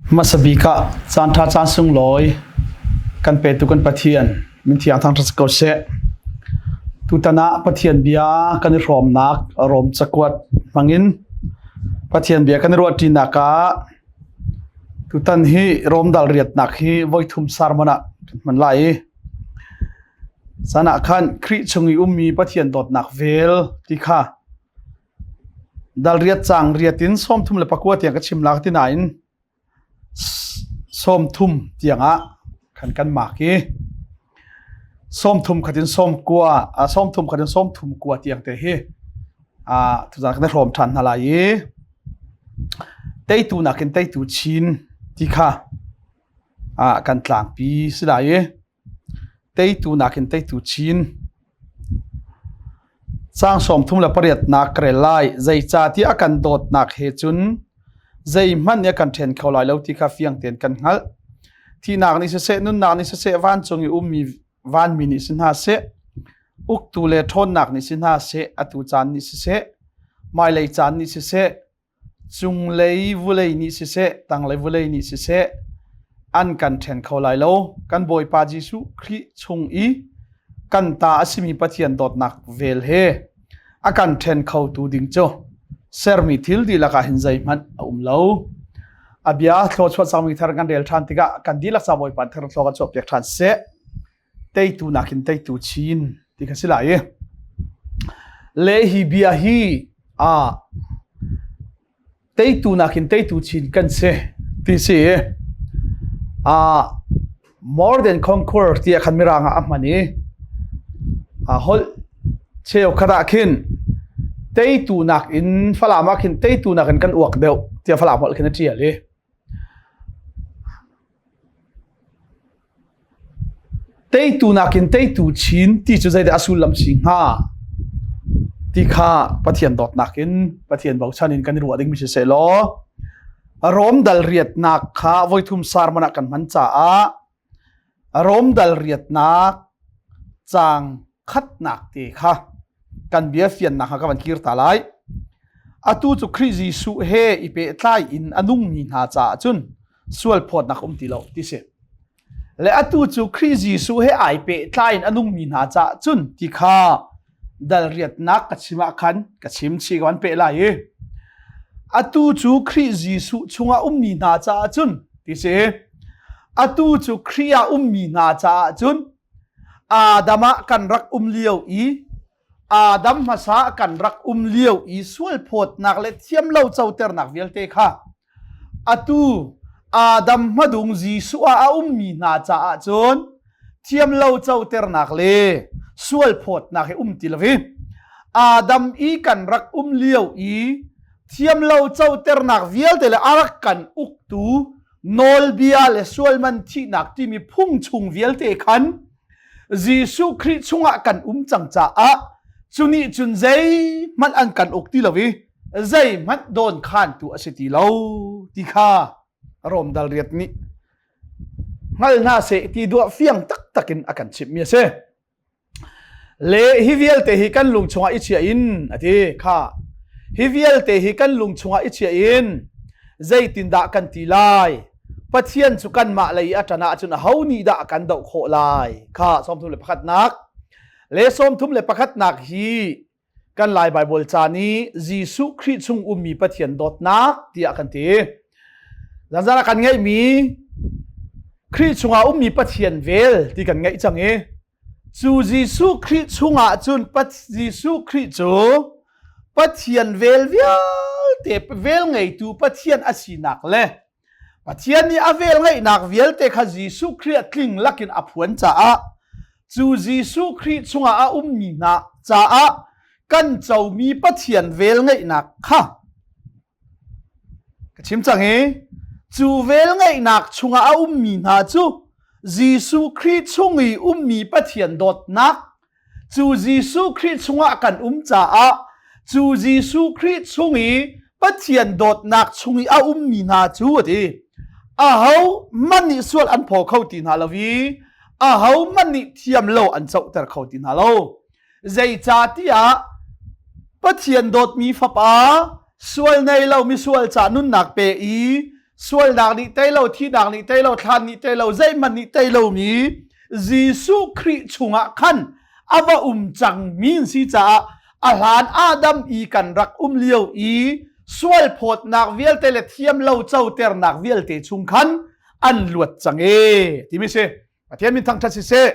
Hmasa bik ah caanṭha caan sunglawi kan petu kan Pathian min thiang thangṭhat si ko seh. Tutan ah Pathian bia kan i hrawmnak Rom cakuat hmangin Pathian bia kan i ruahṭinak ah tutan hi Rom dal riatnak hi voithum sermon ah kan hman lai i caan ah khan Khrih chung i ummi Pathian dawtnak vel ti kha Dal riat caang riat in 34 tiang ka chim lak ti nain 30 tiangah khan kan mak i 30 khat in 90 30 khat in 39 tiang te hi tuzaan kan i hrawm ṭhan hna lai i teitu nakin teitu chin ti kha kan tlangpi si lai i Teitu nakin teitu chin. Caang 38nak ka rel lai. Zeicahtiah a kan dawtnak he cun zeihmanh nih a kan ṭhen kho lai lo ti kha fiang tein kan hngalh. Thihnak nih siseh, nunnak nih siseh, vancung i ummi vanmi nih si hna seh, uktu le ṭhawnnak nih si hna seh, atu caan nih siseh, hmailei caan nih siseh, Cunglei vulei nih siseh, tanglei vulei nih siseh, an kan ṭhen kho lai lo. Kan Bawipa Jesuh Khrih chung i kan ta a simi Pathian dawtnak vel he a kan ṭhen khotu ding cu sermi thil dihlak ah hin zeihmanh a um lo. A bia thluachuah cangmi thar kan rel ṭhan tikah kan dihlak ca Bawipa thar thlua kan chuahpiak ṭhan seh. Teitu nakin teitu chin ti kha si lai i le hi bia hi a teitu nakin teitu chin kan si ti si a more than conqueror tiah khan mirang ah a hman i a holh cheu khat ah khin teitu nakin Falam ah khin teitu nakin kan uak deuh tiah Falam holh khin a ṭial i Teitu nakin teitu chin ti cu zeidah a sullam si hnga ti kha Pathian dawtnak in Pathian bochan in kan i ruah dingmi si seh law Rom dal riatnak kha voithum sermon ah kan hman caah Rom dal riatnak caang khatnak te kha kan bia fiannak kha ka van kir ta lai. Atu cu Khrih Jesuh he i pehtlai in a nungmi hna caah cun sual phawtnak um ti lo ti si. Le atu cu Khrih Jesuh he ai pehtlai in a nungmi hna caah cun ti kha dal riatnak ka chim ah khan ka chim chih ka van peh lai i atu cu Khrih Jesuh chungah ummi hna caah cun ti si. Atu cu Khrih ah ummi hna caah cun Adam ah kan rak um lio i Adam hmasa kan rak um lio i sualphawtnak le thiamlo coternak vialte kha atu Adam hmadung Jesuh ah a ummi hna caah cun thiamlo coternak le sualphawtnak hi um ti lo i Adam i kan rak um lio i thiamlo coternak vialte le a rak kan uktu nawlbia le sualman thihnak timi phung chung vialte khan Jesuh Khrih chungah kan um cang caah cu nih cun zeihmanh an kan uk ti lo i zeihmanh dawn khantu a si ti lo ti kha Rom dal riat nih hngal hna seh ti duah fiang taktak in a kan chimhmi a si. Le hi vialte hi kan lung chungah i chia in a ti kha hi vialte hi kan lung chungah i chia in zeitindah kan ti lai Pathian cu kanmah lei a ṭan ahcun aho nih dah a kan doh khawh lai? Kha 31nak le 31nak hi kan Lai Baibal ca nih Jesuh Khrih chung ummi Pathian dawtnak tiah kan ti. Zanzan ah kan ngeihmi Khrih chungah ummi Pathian vel ti kan ngeih cang i cu Jesuh Khrih chungah cun Jesuh Khrih cu Pathian vel vialte vel ngeitu Pathian a sinak le Pathian nih a velngeihnak vialte kha Jesuh Khrih ah tling lakin a phuan caah cu Jesuh Khrih chungah a ummi hna caah kan comi Pathian velngeihnak kha ka chim cang i cu velngeihnak chungah a ummi hna cu Jesuh Khrih chung i ummi Pathian dawtnak Cu Jesuh Khrih chungah kan um caah cu Jesuh Khrih chung i Pathian dawtnak chung i a ummi hna cu a ti. Aho hmanh nih sual an phaw kho ti hna lo i aho hmanh nih thiam lo an cohter kho ti hna lo. Zeicahtiah Pathian dawtmi Fapa sual nei lo misual ca nunnak pe i. Sualnak nih tei lo, thihnak nih tei lo, thlan nih tei lo, zeihmanh nih tei lomi Jesuh Khrih chungah khan a va um cangmi an si caah a hlan Adam i kan rak um lio i sual phawtnak vialte le thiam lo coternak vialte chung khan an luat cang e timi si. Pathian min thangṭhat siseh.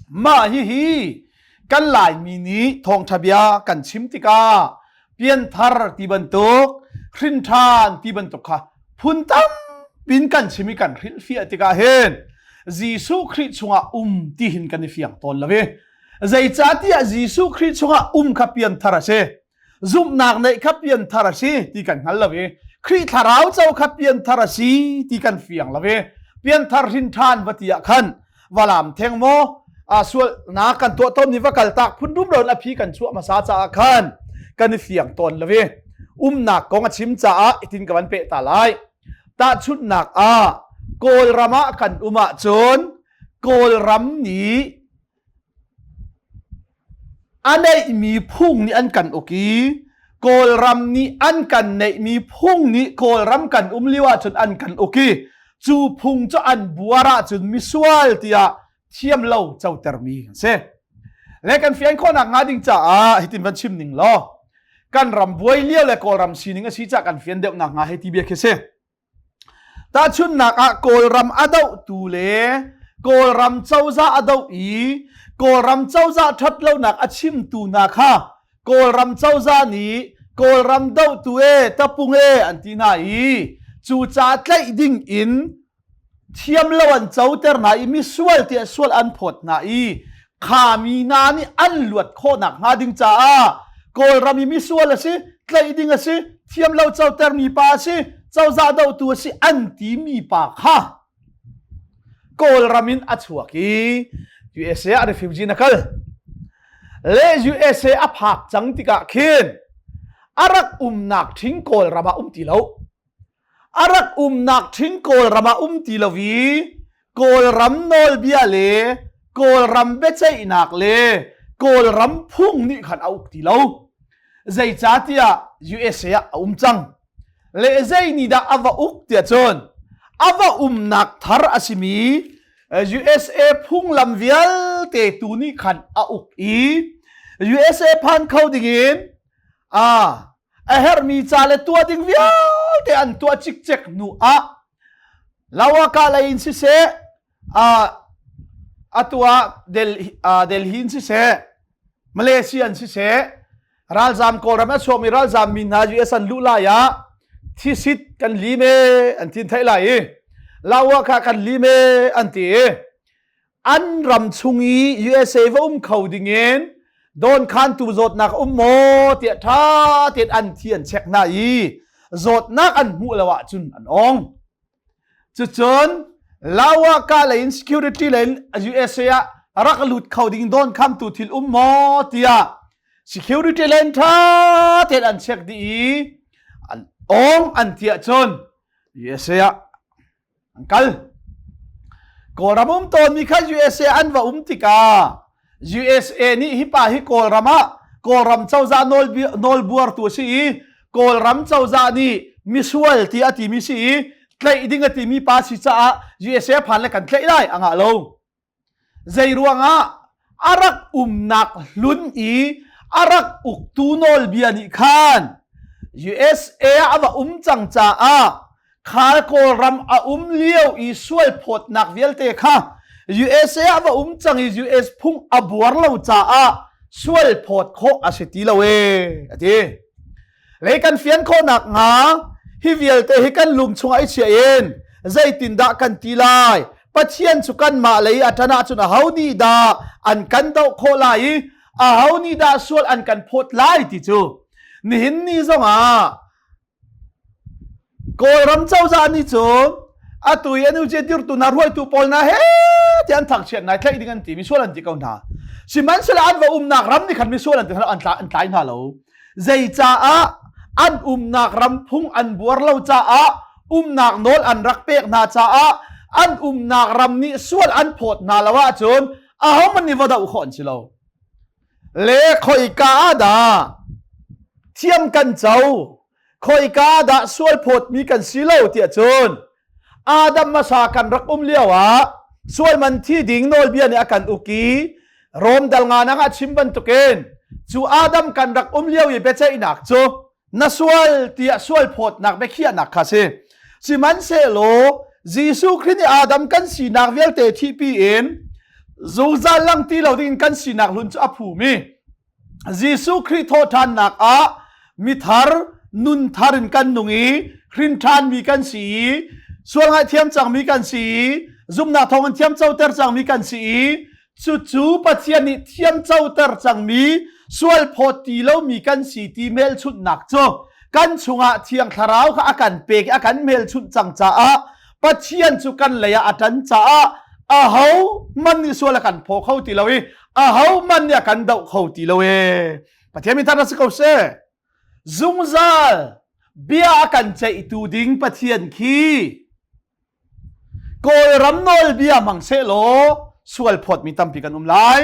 Mah hihi kan Laimi nih thawngṭha bia kan chim tikah pianthar ti bantuk, hrinṭhan ti bantuk kha phun tampin kan chim i kan hrilhfiah tikah hin Jesuh Khrih chungah um ti hin kan i fiang tawn lo i zeicahtiah Jesuh Khrih chungah um kha pianthar a si. Zumhnak neih kha pianthar a si ti kan hngal lo i Khrih thlarau co kha pianthar a si ti kan fiang lo i pianthar hrin ṭhan va ti ah khan valam theng maw a sualnak kan tuah tawn ni va kal tak phun rumro in a phi kan chuah hmasa caah khan kan i fiang tawn lo i umnak kong a chim caah itin ka van peh ta lai. Tahchunhnak ah Kawlram ah kan um ahcun Kawlram nih A neihmi phung nih an kan uk i Kawlram nih an kan neihmi phung nih Kawlram kan um lio ahcun an kan uk i cu phung cu an buar ahcun misual tiah thiam lo cotermi an si. Le kan fian khawhnak hnga ding caah hitin van chim ning law kan ram buai lio le Kawlram sining a si caah kan fian deuh nak hnga hei ti bia khi si. Tahchunhnak ah Kawlram a dohtu le Kawlram cozah a doh i Kawlram cozah ṭhatlonak a chimtu hna kha Kawlram cozah nih Kawlram dohtu e tapung e an ti hna i cucaah tlaih ding in thiam lo an coter hna i misual tiah sual an phawt hna i kha mi hna nih an luat khawhnak hnga ding caah Kawlram i misual a si, tlaih ding a si, thiam lo cotermi pa a si, cozah dohtu a si an timi pa kha Kawlram in a chuak i USA ah refugee na kal. Le USA a phak cang tikah khin a rak umnak ṭhing Kawlram ah um ti lo. A rak umnak ṭhing Kawlram ah um ti lo i Kawlram nawlbia le Kawlram biaceihnak le Kawlram phung nih khan a uk ti lo. Zeicahtiah USA ah a um cang. Le zei nih dah a va uk tiah cun a va umnak thar a simi USA phunglam vialte tu nih khan a uk i USA phan kho dingin a a herhmi ca le tuah ding vialte an tuah cikcek hnu ah lawaka lei in siseh atu ah Delhi in siseh Malaysia in siseh ralzam Kawlram a chuakmi ralzam mi hna US an luh lai ah thisit kan lim e an tin theih lai i lawaka kan lim e an ti i an ram chung i USA va um kho dingin dawnkhantu zawtnak um maw tiah ṭha tein an thi an check hna i zawtnak an hmuh lo ahcun an ong. Cucun Lawaka lei in security lei in USA ah rak lut kho ding dawnkhamtu thil um maw tiah security lei in ṭha tein an check dih i an ong an ti ahcun USA ah an kal Kawlram um tawnmi kha USA an va um tikah USA nih hi pa hi Kawlram ah Kawlram cozah nawlbuartu a si i Kawlram cozah nih misual ti a timi si i tlaih ding a timi pa si caah USA phan le kan tlaih lai a ngah lo. Zei ruangah a rak umnak hlun i a rak uktu nawlbia nih khan USA ah a va um cang caah khal Kawlram a um lio i sual phawtnak vialte kha USA ah va um cang i US phung a buar lo caah sual phawt khawh a si ti lo ee a ti. Lei kan fian khawhnak hnga hi vialte hi kan lung chungah i chia in zeitindah kan ti lai Pathian cu kanmah lei a ṭan ahcun aho nih dah an kan doh khawh lai i aho nih dah sual an kan phawt lai ti cu nihin ni zongah Kawlram cozah nih cun atu i NUG dirtu hna ruaitu pawl hna he ti an thangchiat nai tlaih ding an ti misual an ti ko hna. Sihmanhsehlaw an va umnak ram nih khan misual an ti an tla an tlai hna lo. Zeicaah an umnak ram phung an buar lo caah umnak nawl an rak pek hna caah an umnak ram nih sual an phawt hna lo ahcun ahohmanh nih va doh khawh an si lo. Le khoika ah dah thiam kan co? Khoika dah sual phawtmi kan si lo tiah cun Adam hmasa kan rak um lio ah sual man thi ding nawlbia nih a kan uk i Rom dal nga nak ah chim bantukin cu Adam kan rak um lio i biaceihnak cu na sual tiah sual phawtnak biakhiahnak kha si. Sihmanhsehlaw Jesuh Khrih nih Adam kan sinak vialte thihpi in zungzal lang ti lo ding kan sinak hlun cu a phum i Jesuh Khrih thawhṭhannak ah mithar nun thar in kan nung i hrin ṭhanmi kan si i sual ngaihthiam cangmi kan si i zumhnak thawngin thiamcoter cangmi kan si i cucu Pathian nih thiamcoter cangmi sual phawt ti lomi kan si ti hmelchunhnak cu kan chungah Thiang Thlarau kha a kan pek i a kan hmelchunh cang caah Pathian cu kan lei ah a ṭan caah aho man nih sual a kan phaw kho ti lo i aho man nih a kan doh kho ti lo e. Pathian min thar si ko seh. Zungzal bia a kan ceihtu ding Pathian khi Kawlram nawlbia hmang sehlaw sual phawtmi tampi kan um lai.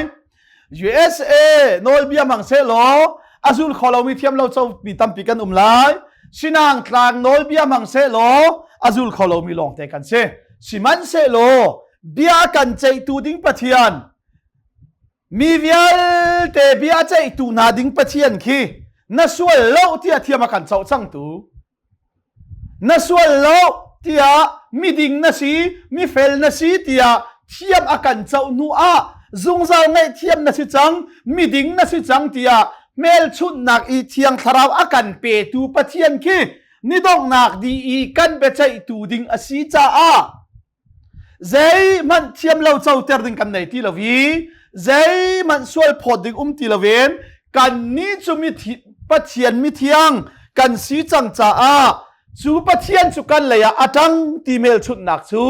USA nawlbia hmang sehlaw a zul kho lomi thiam lo comi tampi kan um lai. Sinang tlang nawlbia hmang sehlaw a zul kho lomi lawngte kan si. Sihmanhsehlaw bia kan ceihtu ding Pathian mi vialte bia ceihtu hna ding Pathian khi na sual lo tiah thiam a kan coh cangtu Na sual lo tiah miding na si, mifel na si tiah thiam a kan coh hnu ah zungzal ngaihthiam na si cang, miding na si cang tiah hmelchunhnak i Thiang Thlarau a kan petu Pathian khi ni donghnak di i kan biaceihtu ding a si caah zeihmanh thiam lo coter ding kan nei ti lo i zeihmanh sual phawt ding um ti loin kannih cu mithi Pathian mithiang kan si cang caah cu Pathian cu kan lei ah a ṭang ti hmelchunhnak cu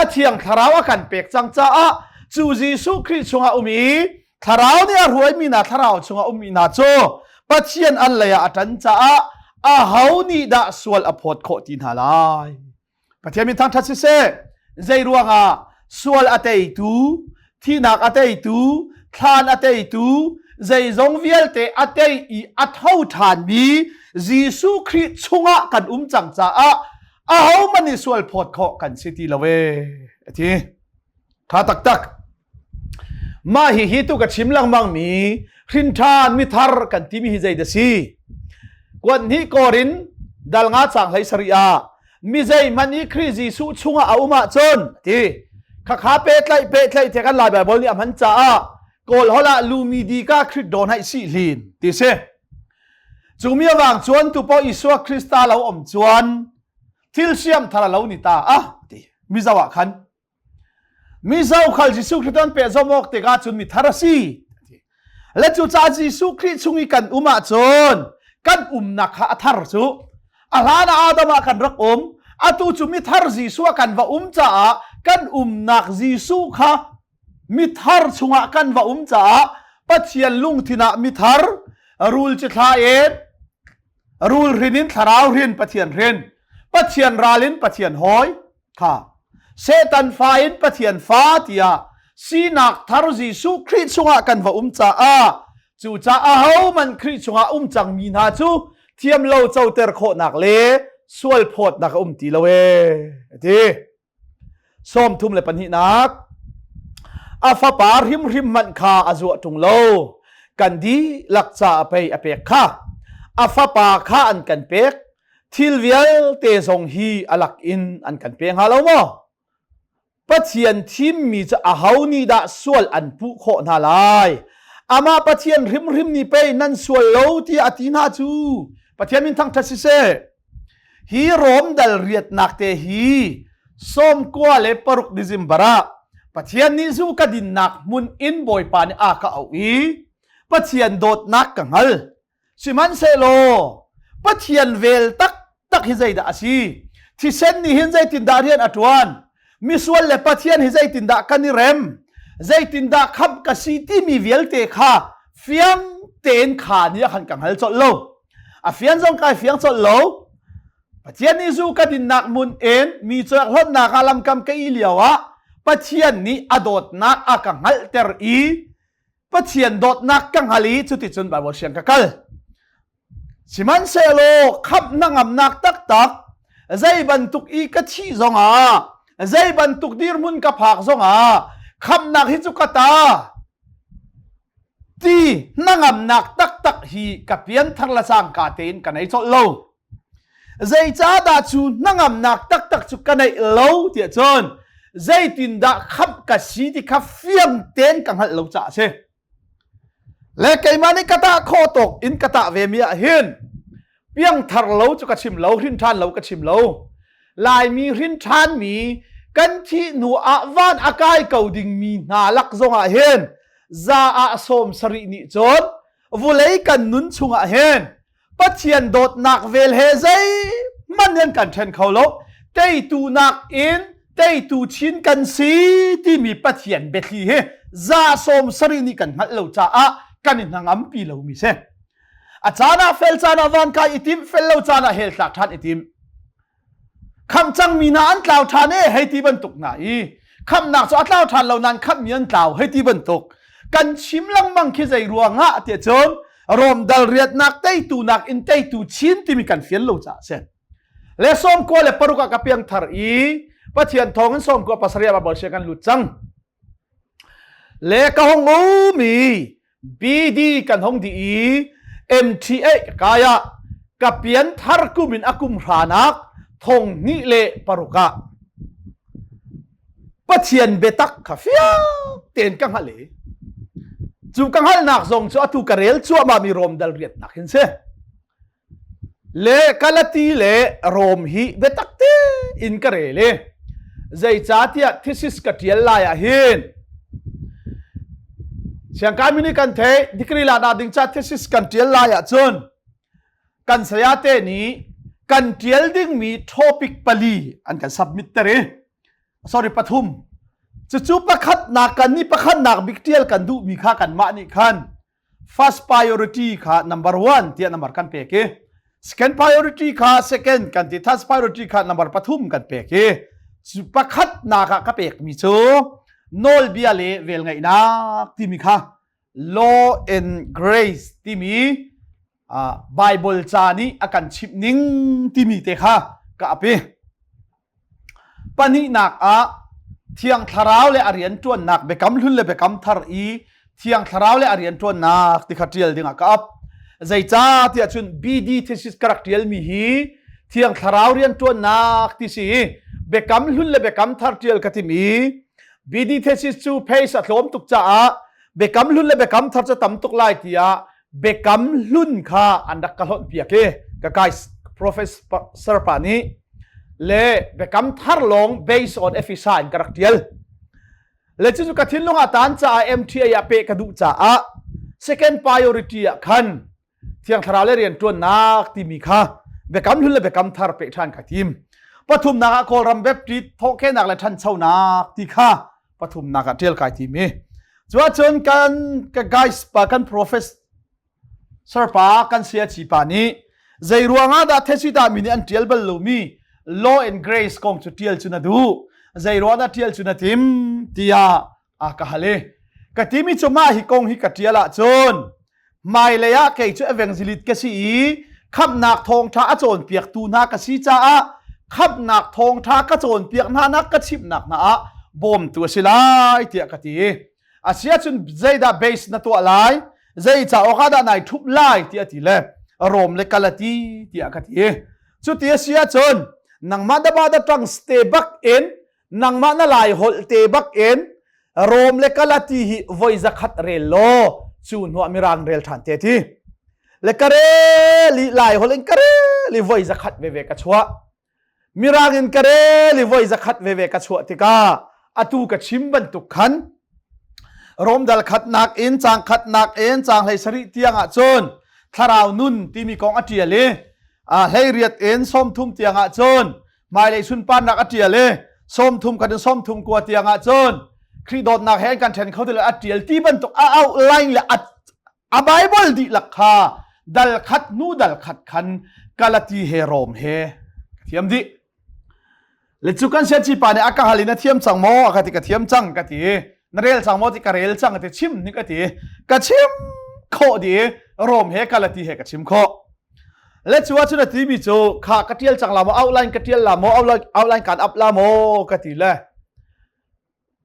a thiang thlarau a kan pek cang caah cu Jesuh Khrih chungah um i thlarau nih a hruaimi hna thlarau chungah ummi hna cu Pathian an lei ah a ṭan caah aho nih dah sual a phawt khawh ti hna lai? Pathian min thangṭhat siseh, zei ruangah sual a teitu, thihnak a teitu, thlan a teitu, zeizong vialte a tei i a tho ṭhanmi Jesuh Khrih chungah kan um cang caah ahohmanh nih sual phawt khawh kan si ti lo ee, a ti. Tha taktak. Mah hihi tu ka chim lengmang mi hrinṭhan mithar kan timi hi zei dah si? Kuat hnih Korin dal nga cang hlei sarih ah mi zeihmanh i Khrih Jesuh chungah a um ahcun ti khakha pehtlaih pehtlaih te kan Lai Baibal nih a hman caah Kawl holh ah lumi di ka Khrih dawn haih si hlin ti si. Cu mi awang chuan tu paoh Isua Krista lo um chuan thil siam thar a lo ni ta a ti Mizo ah khan Mizo khal Jesuh Khrih an pehzawm awk tikah cun mi thar a si. Le cucaah Jesuh Khrih chung i kan um ahcun kan umnak kha a thar cu a hlan ah Adam ah kan rak um atu cu mithar Jesuh ah kan va um caah kan umnak Jesuh kha mithar chungah kan va um caah Pathian lungthin ah mithar rul cithla in rul hrin in thlarau hrin Pathian hrin Pathian ral in Pathian hawi kha Satan fa in Pathian fa tiah sinak thar Jesuh Khrih chungah kan va um caah cucaah ahohmanh Khrih chungah um cangmi hna cu thiam lo coter khawhnak le sual phawtnak a um ti lo ee a ti. 32nak a fapa hrimhrim hmanh kha a zuah ṭung lo kan dihlak ca a pei a pek kha a fapa kha an kan pek Thil vialte zong hi a lak in an kan pe hnga lo maw? Pathian thimmi cu aho nih dah sual an puh khawh hna lai? Amah Pathian hrimhrim nih pei nan sual lo tiah a ti hna cu. Pathian min thangṭhat siseh. Hi Rom dal riatnak te hi 96 December ah Pathian nih zu ka dinnak hmun in Bawipa nih a ka auh i Pathian dawtnak ka hngal. Sihmanhsehlaw Pathian vel taktak hi zeidah a si? Thisen nih hin zeitindah rian a ṭuan? Misual le Pathian hi zeitindah kan i rem? Zeitindah khamh ka si timi vialte kha fiang tein kha nih a khan ka hngal colh lo. A fian zong kai fiang colh lo. Pathian nih zu ka dinnak hmun in mi cuak hlonhnak ah lamkam ka i lio ah Pathian nih a dawtnak a ka hngalhter i Pathian dawtnak ka hngal i cuticun Baibal siang ka kal. Sihmanhsehlaw khamh hnangamnak taktak zei bantuk i ka thih zongah zei bantuk dirhmun ka phak zongah khamhnak hi cu ka ta ti hnangamnak taktak hi ka pianthar la cangka tein ka nei colh lo. Zeicahdah cu hnangamnak taktak cu ka neih lo tiah cun zeitindah khamh ka si ti kha fiang tein ka hngalh lo caah a si. Le keimah nih ka tah khawh tawk in ka tah ve mi ah hin piangthar lo cu ka chim lo, hrin ṭhan lo ka chim lo. Laimi hrin ṭhan mi kan thih hnu ah van a kai ko ding mi hna lak zong ah hin za ah 70 nih cun vulei kan nun chungah hin Pathian dawtnak vel he zeihmanh in kan ṭhen kho lo. Teitu nakin teitu chin kan si timi Pathian biathli hi za 70 nih kan hngalh lo caah kan i hnangampi lomi si. A caan ah fel caan ah van kai i tim, fel lo caan ah hell tlak ṭhan i tim. Khamh cangmi hna an tlau ṭhan e hei ti bantuk hna i khamhnak cu a tlau ṭhan lo nain khamhmi an tlau hei ti bantuk kan chim lengmang khi zei ruangah tiah cun Rom dal riatnak teitu nak in teitu chin timi kan fian lo caah a si. Le 96 ah ka piang thar i Pathian thawng in 97 ah Bible kan lut cang. Le ka hong um i BD kan hong dih i MTA ka kai ah ka pian thar kum in a kum hranak 2006 ah Pathian biatak kha fiang tein ka hngalh i cu ka hngalhnak zong cu atu ka rel cuahmah mi Rom dal riatnak hin si. Le Galati le Rom hi biatak tein ka rel i zeicahtiah thesis ka ṭial lai ah hin siangkai nih kan theih degree la nak ding ca thesis kan ṭial lai ahcun kan sayate nih kan ṭial dingmi topic pali an kan submit ter i sorry pathum cucu pakhatnak kan nih pakhatnak bik ṭial kan duhmi kha kanmah nih khan first priority kha number one tiah number kan pek i second priority kha second kan ti third priority kha number pathum kan pek i pakhat nak ah ka pek mi cu nawlbia le velngeihnak timi kha law and grace timi Bible ca nih a kan chimh ning timi te kha ka ap i Pahnihnak ah Thiang Thlarau le a rianṭuannak Biakam Hlun le Biakam Thar i Thiang Thlarau le a rianṭuannak ti kha ṭial dingah ka ap. Zeicah tiah cun BD thesis ka rak ṭialmi hi Thiang Thlarau rianṭuannak ti si i Biakam Hlun le Biakam Thar ṭial ka tim i BD thesis cu page a tlawm tuk caah Biakam Hlun le Biakam Thar cu tam tuk lai tiah Biakam Hlun kha an rak ka hlonh piak i ka kai professor pa nih le Biakam Thar lawng based on Ephesa in ka rak tial. Le cucu ka thinlung ah taan caah MTA ah peh ka duh caah second priority ah khan Thiang Thlarau le rianṭuannak timi kha Biakam Hlun le Biakam Thar peh ṭhan ka tim. Pathumnak ah Kawlram Baptist thawhkehnak le ṭhanchonak ti kha pathumnak ah ṭial kai tim i cuahcun kan ka guys pa kan professor pa kan siaci pa nih zei ruangah dah thesita mi nih an ṭial bal lomi law and grace kong cu ṭial cu na duh zei ruangah dah ṭial cu na tim tiah a ka hal i ka timi cu mah hi kong hi ka ṭial ahcun hmailei ah kei cu evangelist ka si i khamhnak thawngṭha a cawnpiaktu hna ka si caah khamhnak thawngṭha ka cawnpiak hna nak ka chimhnak hna ah bawmtu a si lai tiah ka ti a si ahcun zeidah base na tuah lai zei cauk ah dah nai ṭhup lai tiah ti le Rom le Galati tiah ka ti cuti a si ahcun nangmah daba da ṭang ste bak in nangmah na lai holh te bak in Rom le Galati hi voi zakhat rel law cu hnuah mirang rel ṭhan te ti le ka rel i lai holh in ka rel i voi zakhat veve ka chuah mirang in ka rel i voi zakhat veve ka chuah tikah atu ka chim bantuk khan Rom dal khatnak in cang khatnak in cang hlei sarih tiang ah cun thlarau nun timi kong a ṭial i 18 in 30 tiang ah cun hmailei sunparnak a ṭial i 30 khat in 39 tiang ah cun Khrih dawtnak he kan ṭhen kho ti lo a ṭial ti bantuk a outline le a Bible dihlak kha dal khat hnu dal khat khan Galati he Rom he ka thiam dih. Le cu kan siaci pa nih a ka hal in a thiam cang maw a ka ti ka thiam cang ka ti na rel cang maw ti ka rel cang ti chim ni ka ti ka chim khawh di Rom he Galati he ka chim khawh. Le cu ahcun a timi cu kha ka ṭial cang la maw outline ka ṭial la maw outline kaan up la maw ka ti le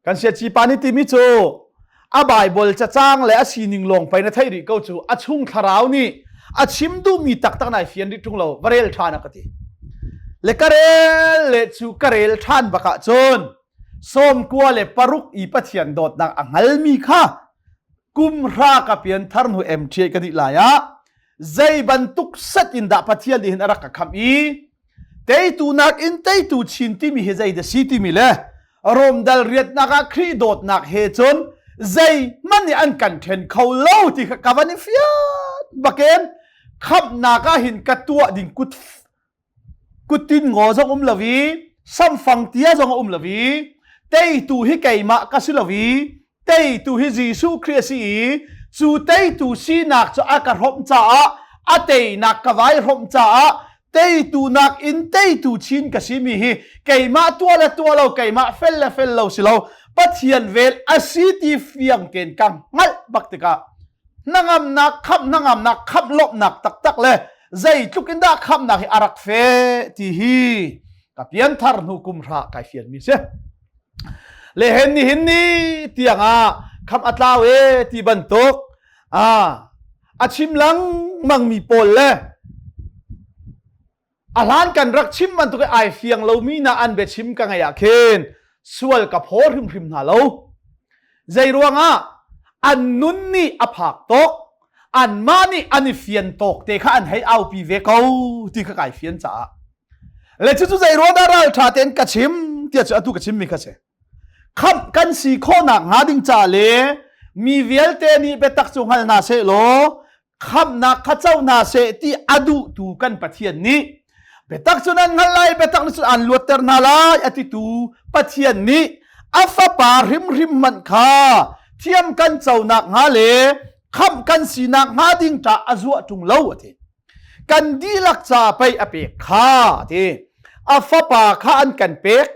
kan siaci pa nih timi cu a Bible cacang le a sining lawng pei na theih rih ko cu a chung thlarau nih a chim duhmi taktak nai fian rih ṭung lo va rel ṭhan a ka ti. Le ka rel le cu ka rel ṭhan bak ah cun 96 i Pathian dawtnak a hngalmi kha kum hra ka pianthar hnu MTA ka dih lai ah zei bantuk set in dah Pathian nih hin a rak ka khamh i teitu nakin teitu chin timi hi zei dah si timi le Rom dal riatnak ah Khrih dawtnak he cun zei hmanh nih an kan ṭhen kho lo ti kha ka van i fian bakin khamhnak ah hin ka tuah ding kut Kuttin ngaw zong um lo i samfang tia zong a um lo i teitu hi keimah ka si lo i teitu hi Jesuh Khrih a si i cu teitu sinak cu a ka hrawmh caah a teinak ka vai hrawmh caah teitu nakin teitu chin ka simi hi keimah tuah le tuah lo keimah fel le fel lo si lo Pathian vel a si ti fiang tein ka hngalh bak tikah hnangamnak khamh hnangamnak khamh lawmhnak taktak le zeitluk in dah khamhnak hi a rak fe ti hi ka pianthar hnu kum hra kai fian mi si le hen ni hin ni tiang ah khamh a tlau e ti bantuk a a chim lengmang mi pawl le A hlan kan rak chim bantuk i ai fiang lomi na an biachim ka ngaih ah khin sual ka phaw hrimhrim hna lo. Zei ruangah an nun nih a phak tawk, anmah nih an i fian tawk te kha an hei aupi ve ko ti kha kai fian caah. Le cucu zei ruang dah ralṭha tein ka chim tiah cu atu ka chimmi kha si. Khamh kan si khawhnak hnga ding ca le mi vialte nih biatak cu hngal hna seh law khamhnak kha co hna seh ti a duhtu kan Pathian nih biatak cu nan hngalh lai biatak nih cun aan luatter hna lai a titu Pathian nih a fapa hrimhrim hmanh kha thiam kan conak hnga le khamh kan sinak hnga ding ṭah a zuah ṭung lo a ti kan dihlak ca pei a pek kha a ti a fapa kha an kan pek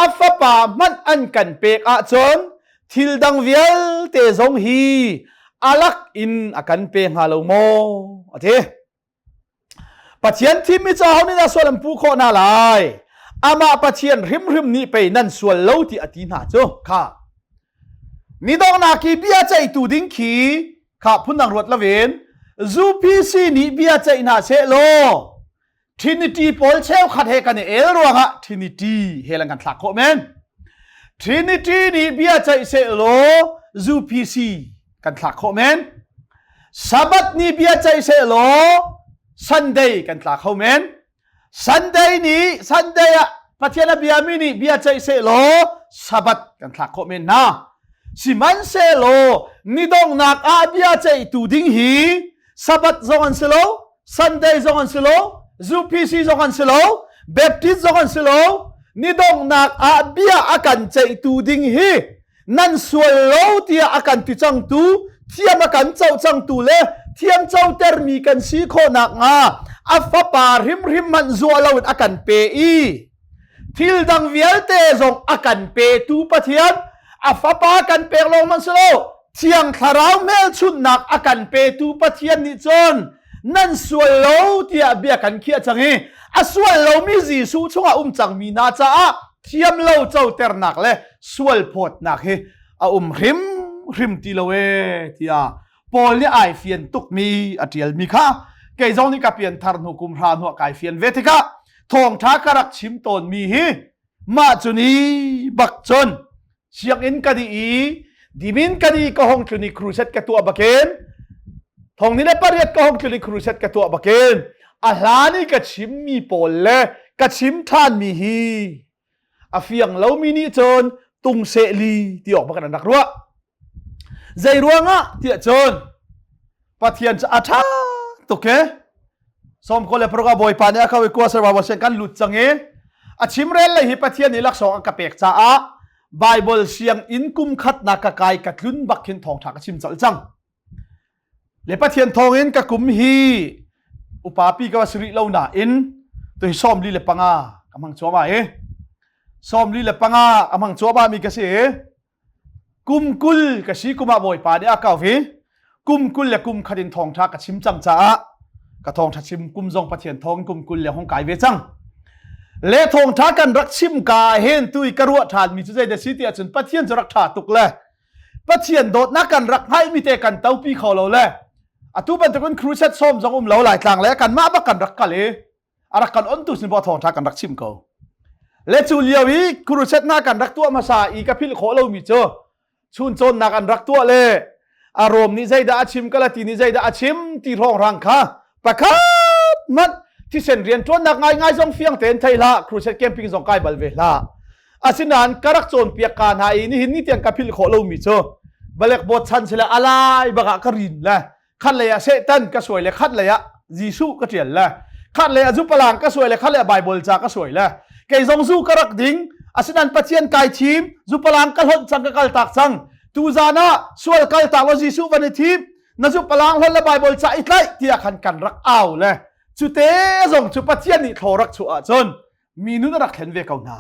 a fapa hmanh an kan pek ahcun thil dang vialte zong hi alak in a kan pe hnga lo maw a ti Pathian thimmi ca ho nih dah sual an puh khawh hna lai amah Pathian hrimhrim nih pei nan sual lo ti a ti hna cu kha ni donghnak i bia ceihtu ding khi kha phundang ruat lovin UPC nih bia ceih hna seh law Trinity pawl cheukhat he kan i el ruangah Trinity he lan kan thlak khawh men. Trinity nih bia ceih seh law UPC kan thlak khawh men. Sabbath ni bia ceih seh law Sunday kan tla kho men. Sunday ni Sunday ah Pathian a biami nih bia ceih seh law Sabbath kan thlak khawh men hna. Sihmanhsehlaw ni donghnak ah bia ceihtu ding hi Sabbath zong an si lo, Sunday zong an si lo, UPC zong an si lo, Baptist zong an si lo. Ni donghnak ah bia a kan ceihtu ding hi nan sual lo tiah a kan ti cangtu, thiam a kan co cangtu le thiam cotermi kan si khawh nakhnga a fapa hrimhrim hmanh zuah loin a kan pe i thil dang vialte zong a kan petu Pathian a fapa kan pek lawng man si lo thiang thlarau hmelchunhnak a kan petu Pathian nih cun nan sual lo tiah bia kan khiah cang i a sual lomi Jesuh chungah um cangmi hna caah thiam lo coternak le sual phawtnak hi a um hrim hrim ti lo e tiah Paul nih ai fian tukmi a ṭialmi kha kei zong nih ka pianthar hnu kum hra hnuah kai fian ve tikah thawngṭha ka rak chim tawnmi hi mah cu ni bak cun sianginn ka dih i dimin ka dih ka hong tlun i crusade ka tuah bakin thong ni le pariat ka hong tlun i crusade ka tuah bakin a hlan i ka chimmi pawl le ka chim ṭhanmi hi a fiang lomi nih cun tung seh li ti awk bak an rak ruah Zei ruangah tiah cun Pathian cu a ṭha tuk e. Sawmkaw le paruk ah Bawipa nih a kho i kuasar sen kan lut cang i a chimrel lei hi Pathian nih laksawng a ka pek caah Bible sianginn kum khatnak ka kai ka tlun bak khin thawngṭha ka chim colh cang. Le Pathian thawngin ka kum hi upa pi ka va si rih lo nain tu hi 45 ka hmang cuahmah i 45 a hmang cuahmah mi ka si i Kum 20 ka si kum ah Bawipa nih a ka vi. Kum 20 le kum khat in thawngṭha ka chim cang caah Ka thawngṭha chim kum zong Pathian thawng kum 20 le hong kai ve cang. Le thawngṭha kan rak chim ka hin tu i ka ruah ṭhan mi cu zei dah si ti ahcun Pathian cu rak ṭha tuk le Pathian dawtnak kan rak hngalh mi te kan topi kho lo le atu bantukin crusade sawm zong um lo Laitlang le kanmah bak kan rak kal i a rak kan ontu sin bo thawngṭha kan rak chim ko. Le cu lio i crusade hna kan rak tuah hmasa i ka philh khawh lomi cu chun cawnnak an rak tuah le a Rom nih zeidah a chim Galati nih zeidah a chim ti hrawnghrang kha pakhat hmanh thisen rian ṭuannak ngaingai zong fiang tein thei hlah crusade camping zong kai bal ve hlah asinain ka rak cawnpiak ka hna i nihin ni tiang ka philh khawh lomi cu balek bawt chan sile alai bakah ka rin le khat lei ah Satan ka suai le khat lei ah Jesuh ka ṭial le khat lei ah zupalang ka suai le khat lei ah Bible ca ka suai le kei zong zu ka rak ding asinain Pathian kai thim zupalang ka hlonh cang ka kal tak cang tuzan ah sual kal tak lo Jesuh van i thim na zupalang hlonh le Bible ca i tlaih tiah khan kan rak au le cute zong cu Pathian nih thlaw rak chuah ahcun mi nun a rak thlen ve ko hna.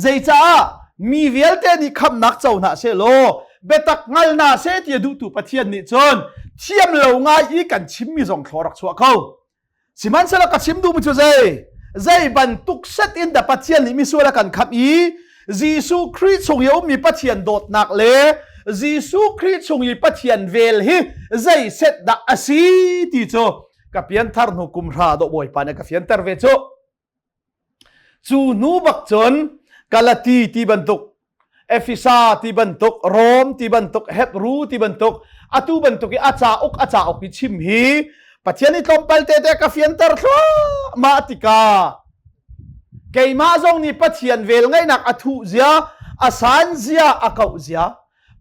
Zeicaah mi vialte nih khamhnak co hna sehlaw biatak hngal hna seh ti a duhtu Pathian nih cun thiam lo ngai i kan chimmi zong thlaw rak chuah ko. Sihmanhsehlaw ka chim duhmi cu zei? Zei bantuk set in dah Pathian nih misual a kan khamh i Jesuh Khrih chung i a ummi Pathian dawtnak le Jesuh Khrih chung i Pathian vel hi zei set dah a si ti cu ka pianthar hnu kum hra dawh Bawipa nih a ka fianter ve cu. Cu hnu bak cun Galati ti bantuk, Efesa ti bantuk, Rom ti bantuk, Hebru ti bantuk, atu bantuk i a cauk a cauk i chim hi Pathian i tlawmpal te te ka fianter thluahmah tikah keimah zong nih Pathian vel ngaihnak a thuh zia, a san zia, a kauh zia,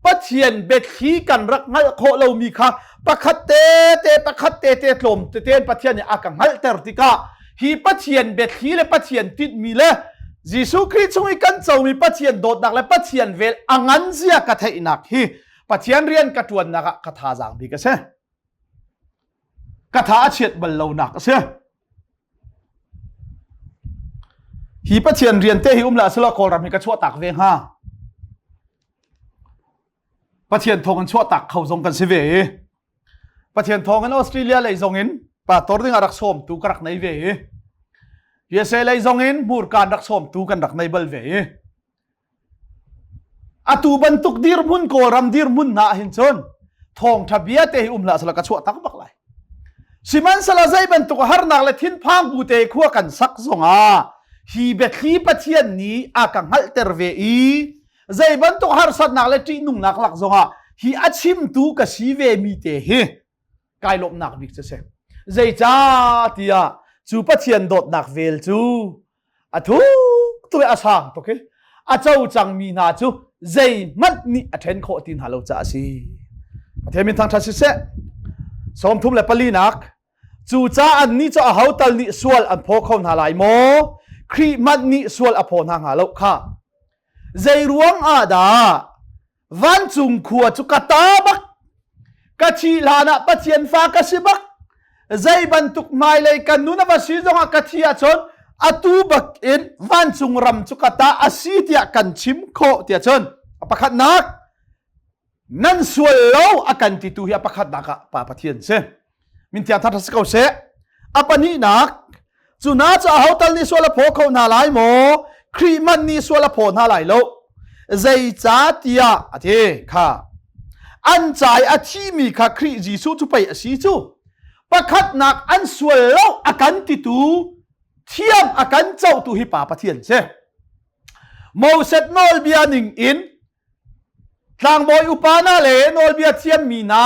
Pathian biathli kan rak hngalh khawh lomi kha pakhat tete pakhat tete tlawm tete Pathian nih a ka hngalhter tikah hi Pathian biathli le Pathian tinhmi le Jesuh Khrih chung i kan comi Pathian dawtnak le Pathian vel a ngan zia ka theihnak hi Pathian rian ka ṭuannak ah ka thazaang bik a si. Ka tha a chiat bal lonak a si. Hi Pathian rian te hi um la sila Kawlram hi ka chuah tak ve hnga. Pathian thawng in chuah tak kho zong kan si ve i Pathian thawng in Australia lei zong in pastor ding a rak sawm tu ka rak nei ve i USA lei zong in hmurka an rak sawm tu kan rak nei bal ve i Atu bantuk dirhmun Kawlram dirhmun hna ah hin cun thawngṭha bia te hi um hlah selaw ka chuah tak bak lai. Sihmanhsehlaw zei bantuk harnak le thinphang bu te khua kan sak zongah hi biathli Pathian nih a ka hngalhter ve i zei bantuk harsatnak le ṭihnungnak lak zongah hi a chimtu ka si ve mi te hi kai lawmhnak bik cu si. Zeicah tiah cu Pathian dawtnak vel cu a thuk tuk i a sang tuk i a co cangmi hna cu zeihmanh nih a ṭhen khawh ti hna lo caah a si. Pathian min thangṭhat siseh. 34nak Cucaah annih cu aho tal nih sual an phaw kho hna lai maw? Khrih hmanh nih sual a phaw hna hnga lo kha. Zei ruang ah dah Vancung khua cu ka ta bak. Ka thih hlan ah Pathian fa ka si bak. Zei bantuk hmailei kan nun a va si zongah ka thi ahcun atu bak in vancung ram cu ka ta a si tiah kan chim khawh tiah cun a pakhatnak nan sual lo a kan titu hi a pakhatnak ah Pa Pathian si. Min thiang thar si ko seh. A pahnihnak, cu hna cu aho tal nih sual a phaw kho hna lai maw? Khrih man nih sual a phaw hna lai lo. Zeicahtiah a ti kha an ca i a thimi kha Khrih Jesuh cu pei a si cu. Pakhatnak an sual lo a kan titu thiam a kan cohtu hi Pa Pathian si. Moses nawlbia ning in Tlangbawi upa hna le nawlbia thiammi hna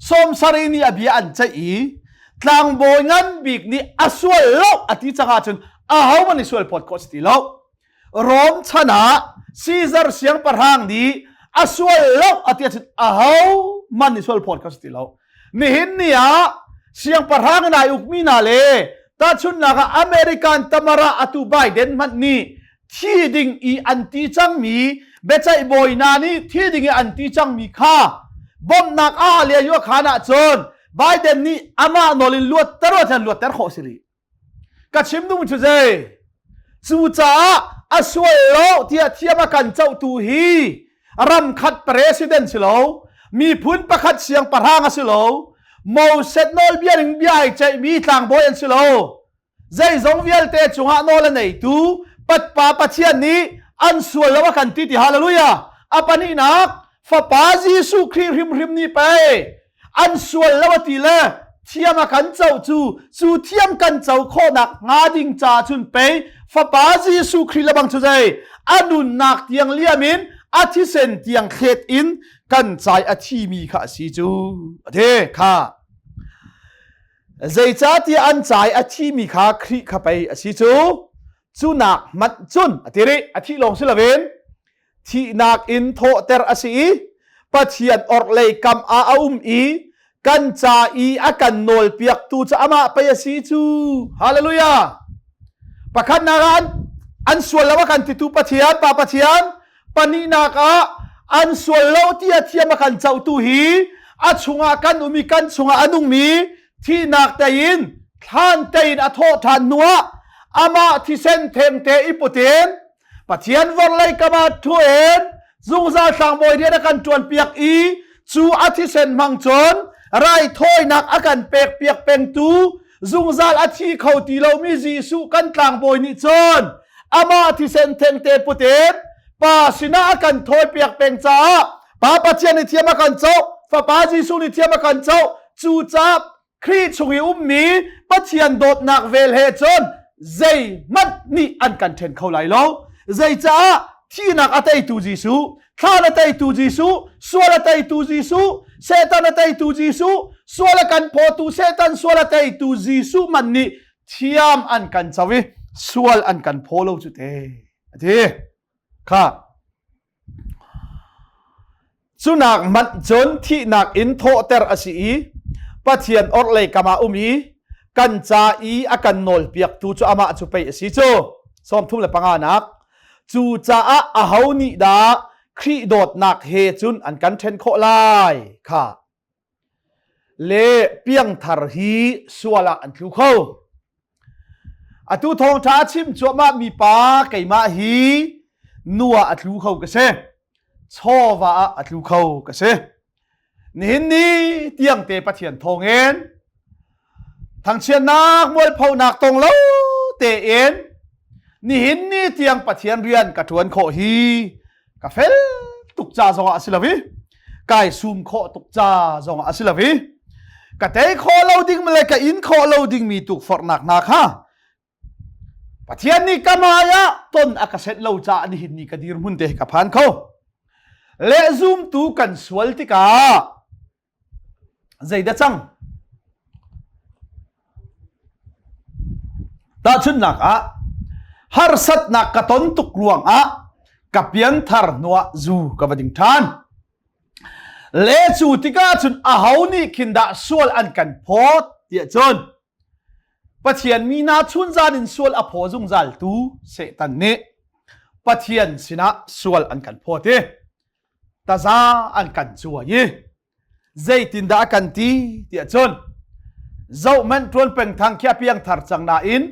sawmsarih nih a bia an ceih i tlangbawi ngan bik nih a sual lo a ti cang ahcun ahohmanh nih sual phawt khawh a si ti lo. Rom chan ah Caesar siangpahrang nih a sual lo a ti ahcun ahohmanh nih sual phawt khawh a si ti lo. Nihin ni ah siangpahrang in ai ukmi hna le tahchunhnak ah American tamara atu Biden hmanh nih thi ding i an ti cangmi biaceih bawi hna nih thi ding i an ti cangmi kha bawmhnak a le yu khan ahcun Biden nih amah nawl in luatter ahcun luatter khawh si rih. Ka chim duhmi cu zei? Cucaah a sual lo tiah thiam a kan cohtu hi ram khat president si lo, miphun pakhat siangpahrang a si lo, Moses nawlbia ning bia ai ceihmi tlangbawi an si lo. Zeizong vialte cungah nawl a neitu Patpa Pathian nih an sual lo a kan ti ti hallelujah. A pahnihnak Fapa Jesuh Khrih hrimhrim nih pei an sual lo a ti le thiam a kan co cu cu thiam kan co khawhnak hnga ding ca cun pei Fapa Jesuh Khrih lebang cu zei a nunnak tiang liam in a thisen tiang thlet in kan cai a thimi kha a si cu a ti kha zeicahtiah an cai a thimi kha Khrih kha pei a si cu cu nak hmanh cun a ti rih a thih lawng si loin thihnak in thawhter a si i Pathian orhlei kam ah a um i kan ca i a kan nawlpiaktu cu amah pei a si cu hallelujah pakhatnak ah an sual lo a kan titu Pathian Pa Pathian pahnihnak ah an sual lo ti a thiam a kan cohtu hi a chungah kan um i kan chungah a nungmi thihnak tein thlan tein a thawh ṭhan hnuah amah thisen thengte i putin Pathian vorlei kam ah ṭhu in zungzal tlangbawi rian a kan ṭuanpiak i cu a thisen hmang cun raithawinak a kan pekpiak pengtu zungzal a thi kho ti lomi Jesuh kan tlangbawi nih cun amah thisen thengte put in Pa sinah a kan thawipiak peng caah Pa Pathian nih thiam a kan coh Fapa Jesuh nih thiam a kan coh cucaah Khrih chung i ummi Pathian dawtnak vel he cun zeihmanh nih an kan ṭhen kho lai lo. Zeicah thihnak a teitu Jesuh, thlan a teitu Jesuh, sual a teitu Jesuh, Satan a teitu Jesuh, sual a kan phawtu Satan sual a teitu Jesuh man nih thiam an kan co i sual an kan phaw lo cu te. A ti. Kha Cunak hmanh cun thihnak in thawhter a si i Pathian orhlei kam ah um i kan ca i a kan nawlpiaktu cu amah cu pei a si cu. 35 nak. Cucaah aho nih dah Khrih dawtnak he cun an kan ṭhen khawh lai? Kha. Le piangthar hi sual ah an tlu kho. Atu thawngṭha a chim cuahmah mi pa keimah hi nu ah a tlu kho ka si. Chawva ah a tlu kho ka si. Nihin ni tiangte Pathian thawngin thangchiatnak mualphonak tong lo tein nihin ni tiang Pathian rian ka ṭuan khawh hi ka fel tuk ca zongah a si lo i kai sum khawh tuk ca zongah a si lo i ka tei khawh lo ding le ka in khawh lo dingmi tukforhnak hna kha Pathian nih ka hmai ah ton a ka set lo caah nihin ni ka dirhmun te ka phan kho le zumtu kan sual tikah Zeidah cang? Tahchunhnak ah, harsatnak ka ton tuk ruangah ka pianthar hnuah zu ka va ding ṭhan. Le cu tikah cun aho nih khin dah sual an kan phawt tiah cun Pathian mi hna chunzan in sual a phaw zungzaltu Satan nih Pathian sinah sual an kan phawt i taza an kan cuai i zeitindah a kan ti tiah cun zohhmanh ṭuan peng thang khi a piangthar cang nain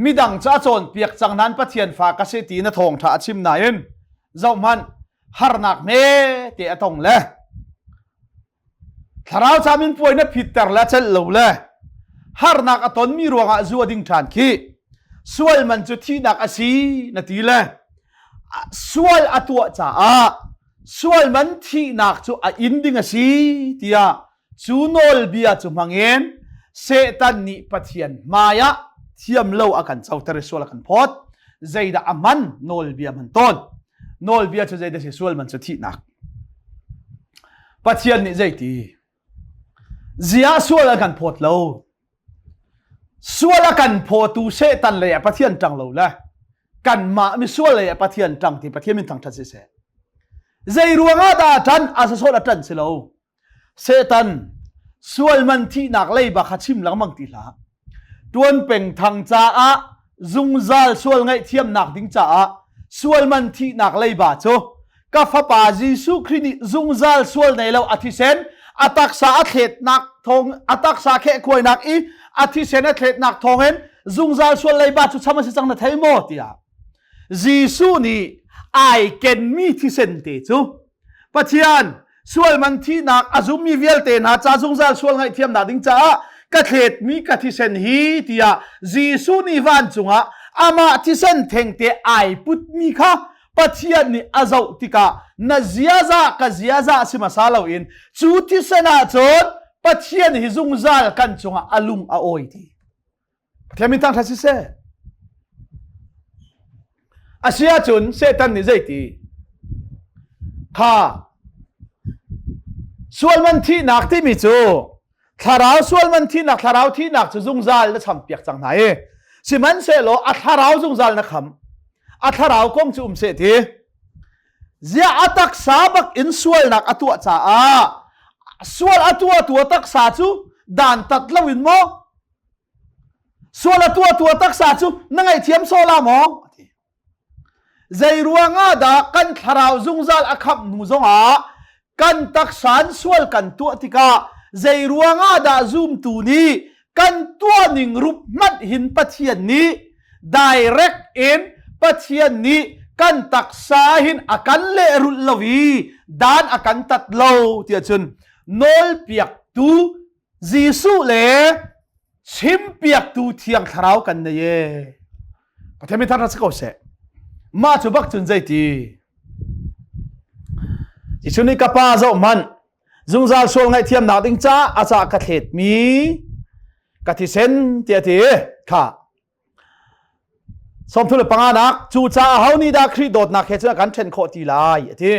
midang cu a cawnpiak cang nain Pathian fa ka si ti na thawngṭha a chim nain zohhmanh harnak hme te a tong le thlarau cam in puai na phitter le celh lo le harnak a tonmi ruangah zu a ding ṭhan khi sual man cu thihnak a si na ti le sual a tuah caah sual man thihnak cu a in ding a si tiah cu nawlbia cu hmangin Satan nih Pathian hmaiah thiam lo a kan coter i sual a kan phawt zeidah a hman nawlbia hman tawn nawlbia cu zeidah si sual man cu thihnak Pathian nih zeiti Ziah sual a kan phawt lo sual a kan phawtu Satan lei ah Pathian ṭang lo le kanmah misual lei ah Pathian ṭang ti Pathian min thangṭhat si seh zei ruangah dah a ṭan a sasawt a ṭan si lo Satan sual man thihnak leiba kha chim lengmang ti hlah Tuan peng thang caah zungzal sual ngaihthiamnak ding caah sual man thihnak leiba cu ka fapa Jesuh Khrih nih zungzal sual nei lo a thisen a taksa a thletnak thawng a taksa khehkhuainak i a thisen a thletnak thawngin zungzal sual leiba cu cham a si cang na thei maw tiah Jesuh nih ai kenmi thisen te cu Pathian. Sual man thihnak a zummi vialte hna ca zungzal sual ngaihthiamnak ding caah ka thletmi ka thisen hi tiah Jesuh nih vancung ah amah thisen thengte ai putmi kha Pathian nih a zoh tikah na ziaza ka ziaza si hmasa loin cu thisen ah cun Pathian hi zungzal kan cungah a lung a awi ti. Pathian min thangṭhat siseh. A si ahcun Satan nih zeiti? Kha sual man thihnak timi cu thlarau sual man thihnak thlarau thihnak cu zungzal na champiak cang hna i sihmanhsehlaw a thlarau zungzal na kham a thlarau kong cu um seh ti ziah a taksa bak in sualnak a tuah caah sual a tuah tu a taksa cu dan tat lo in maw Sual a tuahtu a taksa cu na ngaihthiam sawh la maw? A ti. Zei ruangah dah kan thlarau zungzal a khamh hnu zongah kan taksa in sual kan tuah tikah zei ruangah dah zumtu nih kan tuah ning rup hmanh hin Pathian nih direct in Pathian nih kan taksa hin a kan lehrulh lo i dan a kan tat lo tiah cun nawlpiaktu Jesuh le chimpiaktu Thiang Thlarau kan nei e. Pathian min thar si ko seh. Mah cu bak cun zeiti? Jesuh nih ka pa zoh hmanh zungzal sual ngaihthiamnak ding ca a ca ka thletmi ka thisen tiah ti kha 35 nak cu caah ho nih dah Khrih dawtnak he cun a kan ṭhen khawh ti lai a ti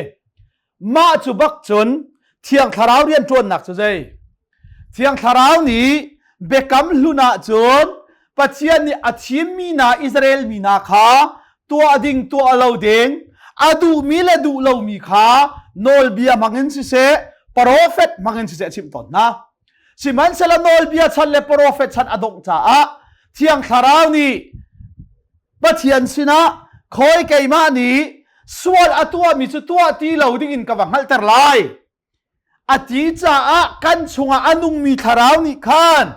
Mah cu bak cun Thiang Thlarau rianṭuannak cu zei? Thiang Thlarau nih biakam hlun ah cun Pathian nih a thimmi hna Israel mi hna kha tuah ding tuah lo ding a duhmi le duh lomi kha nawlbia hmangin siseh profet hmangin siseh a chimh tawn hna. Sihmanhsehlaw nawlbia chan le profet chan a dongh caah Thiang Thlarau nih Pathian sinah khawi keimah nih sual a tuahmi cu tuah ti lo dingin ka va hngalhter lai. A ti caah kan chungah a nungmi thlarau nih khan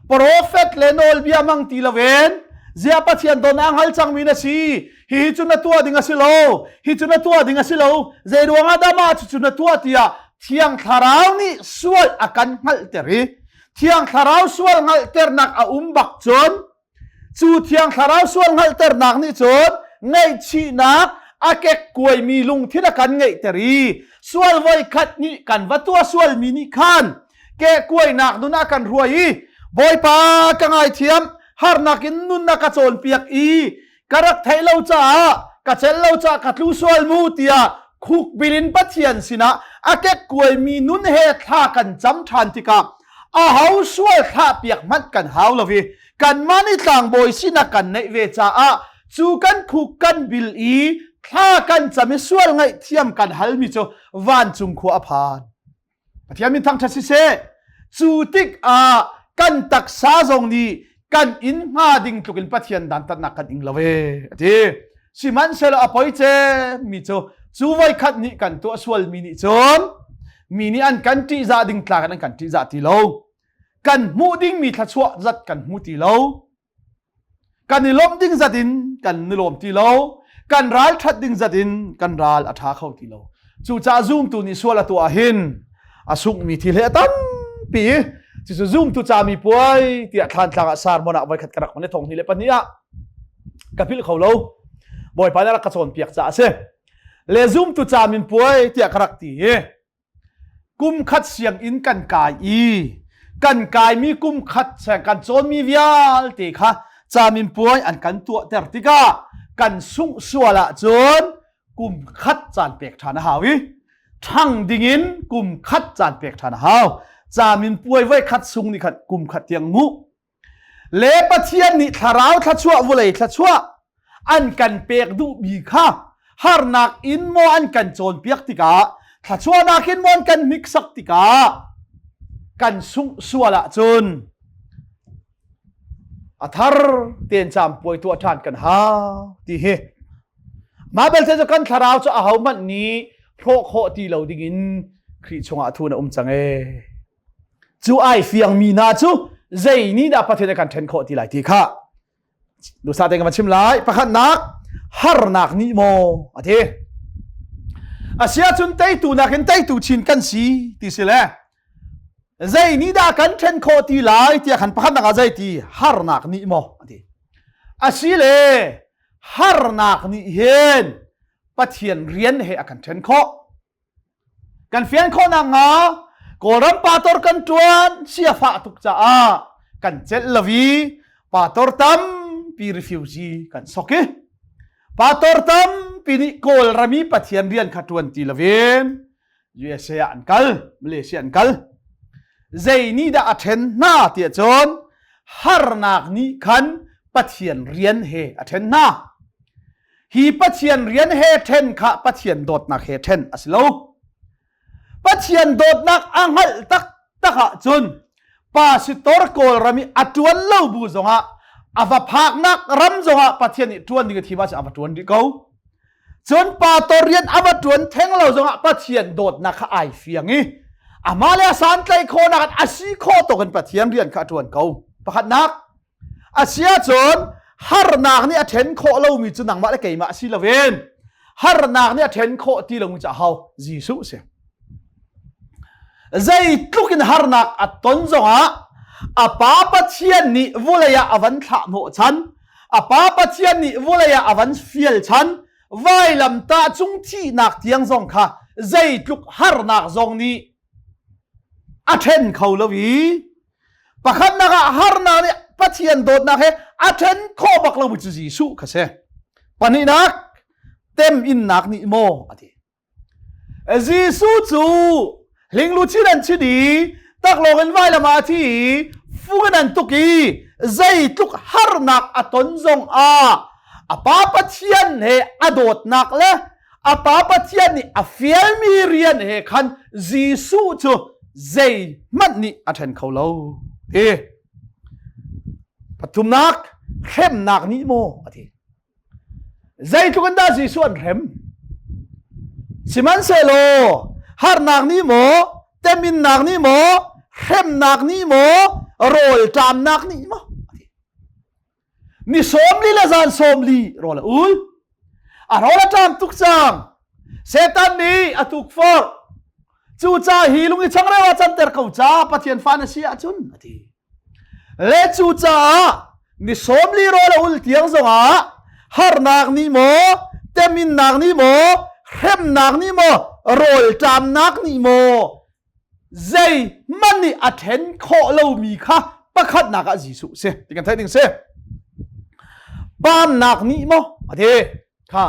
profet le nawlbia hmang ti loin ziah Pathian don a hngal cangmi na si hihi cu na tuah ding a si lo hi cu na tuah ding a si lo zei ruangah dah mah cucu na tuah tiah Thiang Thlarau nih sual a kan hngalhter i Thiang Thlarau sual hngalhternak a um bak cun Cu Thiang Thlarau sual hngalhternak nih cun ngaihchihnak a kekkuaimi lungthin a kan ngeihter i sual voikhat nih kan va tuah sualmi nih khan kehkuainak nun a kan hruai i Bawipa ka ngaithiam harnak in nun na ka cawnpiak i ka rak theih lo caah ka celh lo caah ka tlu sual mu tiah khukbil in Pathian sinah a kekkuaimi nun he thla kan cam ṭhan tikah aho sual thlahpiak hmanh kan hau lo i kanmah nih tlangbawi sinak kan neih ve caah cu kan khuk kan bil i thla kan cam i sual ngaihthiam kan halmi cu vancung khua a phan Pathian min thangṭhat siseh cu tik ah kan taksa zong nih kan in hnga ding tluk in Pathian dantatnak kan ing lo e a ti sihmanhsehlaw a poi mi cu cu voikhat nih kan tuah sualmi nih cun mi nih an kan ṭihzah ding tlak in an kan ṭihzah ti lo kan hmuh dingmi thluachuah zat kan hmu ti lo kan i lawmh ding zat in kan i lawm ti lo kan ral ṭhat ding zat in kan ral a ṭha kho ti lo cucaah zumtu nih sual a tuah hin a sunghmi thil he a tampi cucu zumtu cami puai tiah thlantlang ah sarmon ah voikhat ka rak hman i thong hnih le pahnih ah ka philh kho lo bawipa nih a rak ka cawnpiak caah a si le zumtu camin puai tiah ka rak ti i kum khat sianginn kan kai i kan kaimi kum khat kan cawnmi vialte kha camin puai an kan tuahter tikah kan sungh sual ahcun kum khat caan pek ṭhan a hau i ṭhang dingin kum khat caan pek ṭhan a hau camin puai voi khat sung nih khan kum khat tiang nguh le Pathian nih thlarau thluachuah vulei thluachuah an kan pek duhmi kha harnak in maw an kan cawnpiak tikah thluachuahnak in maw an kan hniksak tikah kan sungh sual ahcun a thar tein caampuai tuah ṭhan kan hau ti hi mah belte cu kan thlarau cu ahohmanh nih hrawh khawh ti lo dingin Khrih chungah thu na um cang ee cu ai fiangmi hna cu zei nih dah Pathian a kan ṭhen khawh ti lai ti kha duhsah tein ka van chim lai pakhatnak harnak nih maw a ti. Asiahcun teitu nakin teitu chin kan si ti si le zei nih dah kan ṭhen khawh ti lai tiah khan pakhatnak ah zei ti harnak nih maw a ti. Asile harnak nih hin Pathian rian he a kan ṭhen khawh. Kan fian khawh nakhnga Kawlram pator kan ṭuan siafah tuk caah kan celh lo i pator tampi refugee kan sok i pator tampi nih Kawlram i Pathian rian kha ṭuan ti loin USA ah an kal, Malaysia an kal. Zei nih dah a ṭhen hna tiah cun harnak nih khan Pathian rian he a ṭhen hna. Hi Pathian rian he ṭhen kha Pathian dawtnak he ṭhen a si lo. Pathian dawtnak a hngalh taktak ahcun pastor Kawlram i a ṭuan lo bu zongah a va phaknak ram zongah Pathian nih ṭuan ding a thim ahcun a va ṭuan rih ko. Cun pastor rian a va ṭuan theng lo zongah Pathian dawtnak kha ai fiang i amah le a santlaih khawhnak in a si khawh tawk in Pathian rian kha a ṭuan ko. Pakhatnak, Asiahcun harnak nih a ṭhen khawh lomi cu nangmah le keimah si loin harnak nih a ṭhen khawh ti lomi cu aho Jesuh si. Zeitluk in harnak a ton zongah a Pa Pathian nih vulei ah a van thlah hnawh chan, a Pa Pathian nih vulei ah a van fial chan, vailamtah cung thihnak tiang zong kha zeitluk harnak zong nih a ṭhen kho lo i Pakhatnak ah harnak nih Pathian dawtnak he a ṭhen khawh bak lomi cu Jesuh kha si. Pahnihnak, teminnak nih maw a ti. Jesuh cu hlingluchin an chit i taklawng in vailam ah a thi i fung in an tuk i zeitluk harnak a ton zong ah a Pa Pathian he a dawtnak le a Pa Pathian nih a fialmi rian he khan Jesuh cu zeihmanh nih a ṭhen kho lo ti. Pathumnak, hremnak nih maw a ti. Zeitluk in dah Jesuh an hrem? Sihmanhsehlaw harnak nih maw, teminnak nih maw, hremnak nih maw, rawlṭamnak nih maw a ti. Ni 40 le zan 40 rawl a ul. A rawl a ṭam tuk cang. Satan nih a tukforh. Cucaah hi lung i changreu ah canter ko ca Pathian fa na si ahcun a ti. Le cucaah ni 40 rawl a ul tiang zongah harnak nih maw, teminnak nih maw, hremnak nih maw, rawlṭamnak nih maw zeihmanh nih a ṭhen khawh lomi kha pakhatnak ah Jesuh si ti kan theih ding si. Paamnak nih maw a ti kha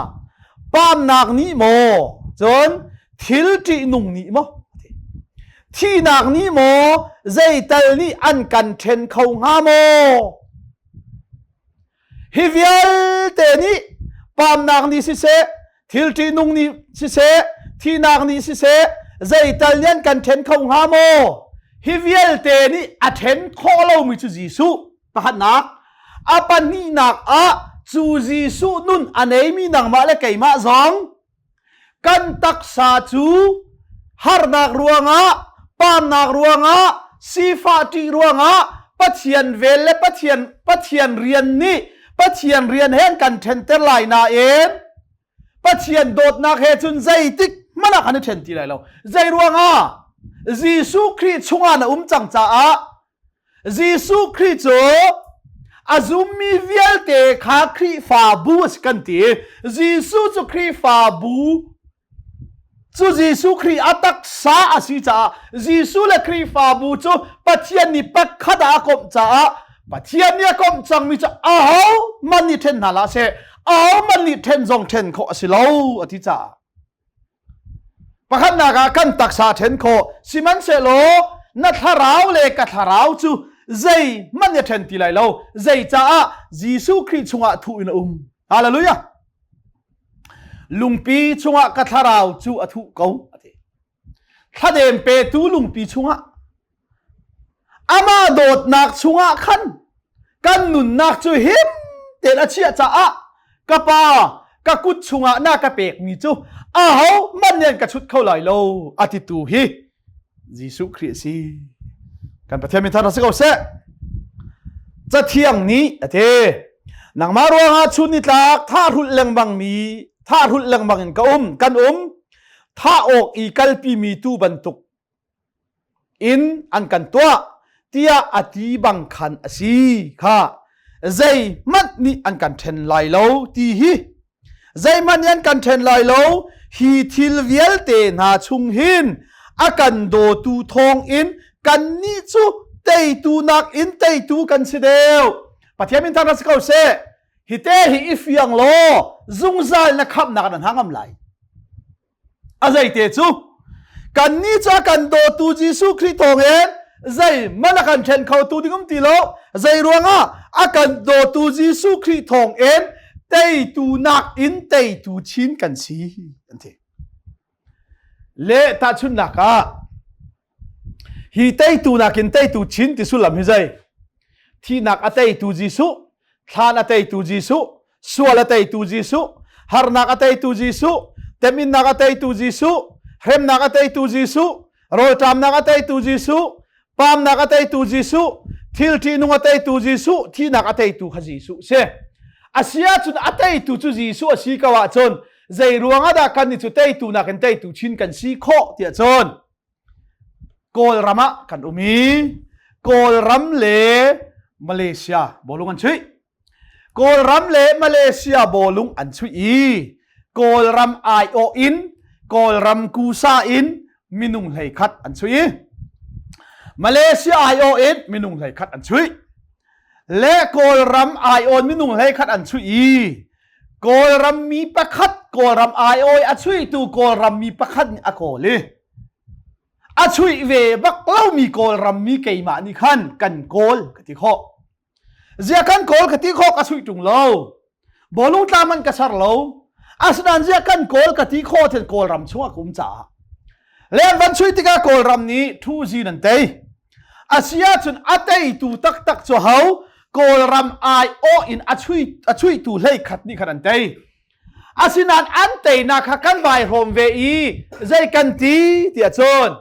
paamnak nih maw cun thil ṭihnung nih maw thihnak nih maw zeital nih an kan ṭhen kho hnga maw Hi vialte nih pamnak nih siseh, thil ṭihnung nih siseh, thihnak nih siseh, zeital nih an kan ṭhen kho hnga maw? Hi vialte nih a ṭhen khawh lomi cu Jesuh. Pakhatnak, a pahnihnak ah cu Jesuh nun a neimi nangmah le keimah zong Kan taksa cu harnak ruangah, pamnak ruangah, sifah ṭih ruangah Pathian vel le Pathian Pathian rian nih Pathian rian he an kan ṭhenter lai nain Pathian dawtnak he cun zeitik hmanh ah kan i ṭhen ti lai lo. Zei ruangah? Jesuh Khrih chungah na um cang caah Jesuh Khrih cu a zummi vialte kha Khrihfabu a si kan ti. Jesuh cu Khrihfabu cu Jesuh Khrih a taksa a si caah Jesuh le Khrihfabu cu Pathian nih pakhat ah a komh caah Pathian nih a komh cangmi cu ahohmanh nih ṭhen hna hlah seh ahohmanh nih ṭhen zong ṭhen khawh a si lo a ti caah Pakhatnak ah kan taksa ṭhen khawh, sihmanhsehlaw na thlarau le ka thlarau cu zeihmanh na ṭhen ti lai lo. Zeicaah Jesuh Khrih chungah thuh in a um. Hallelujah! Lungpi chungah ka thlarau cu a thuh ko, a ti. Thladem petu lungpi chungah Amah dawtnak chungah khan kan nunnak cu him tein a chiah caah ka pa ka kut chungah na ka pekmi cu aho hmanh nih an ka chut kho lai lo a titu hi Jesuh Khrih a si. Kan Pathian min thar si ko seh. Cathiang nih a ti. Nangmah ruangah chun nitlak tha hrulh lengmang mi tha hrulh lengmang in ka um kan um. Thah awk i kalpimi tuu bantuk in an kan tuah tiah a ti bang khan a si kha zeihmanh nih an kan ṭhen lai lo ti hi zeihmanh nih an kan ṭhen lai lo. Hi thil vialte hna chung hin a kan dawtu thawng in kannih cu teitu nakin teitu kan si deuh. Pathian min thangṭhat si ko seh. Hi te hi i fiang law zungzal na khamhnak nan hangam lai. A zeite cu kannih cu a kan dawtu Jesuh Khrih thawngin zeihmanh a kan ṭhen khotu ding um ti lo. Zei ruangah? A kan dawtu Jesuh Khrih thawngin teitu nakin teitu chin kan si an ti. Le tahchunhnak ah hi teitu nakin teitu chin ti sullam hi zei? Thihnak a teitu Jesuh, thlan a teitu Jesuh, sual a teitu Jesuh, harnak a teitu Jesuh, teminnak a teitu Jesuh, hremnak a teitu Jesuh, rawlṭamnak a teitu Jesuh, paamnak a teitu Jesuh, thil ṭihnung a teitu Jesuh, thihnak a teitu kha Jesuh si. A si ahcun a teitu cu Jesuh a si ko ahcun zei ruang ah dah kannih cu teitu nakin teitu chin kan si khawh tiah cun Kawlram ah kan um i Kawlram le Malaysia bawlung an chuih. Kawlram le Malaysia bawlung an chuih i Kawlram aiawh in Kawlram kusa in minung 11 an chuih i Malaysia aiawh in minung 11 an chuih. Le Kawlram aiawh in minung 11 an chuih i Kawlram mi pakhat Kawlram aiawh i a chuihtu Kawlram mi pakhat nih a kawl i a chuih ve bak lomi Kawlram mi keimah nih khan kan kawl ka ti khawh. Zia kan kawl ka ti khawh ka chuih ṭung lo. Bawlung tla man ka ser lo. Asinain zia kan kawl ka ti khawh thil Kawlram chungah ka um caah. Le an van chuih tikah Kawlram nih thu zin an tei. A si ahcun a teitu taktak cu ho Kawlram aiawh in a chuih a chuihtu 11 nih khan an tei. Asinain an teinak kha kan vai hrawm ve i zei kan ti tiah cun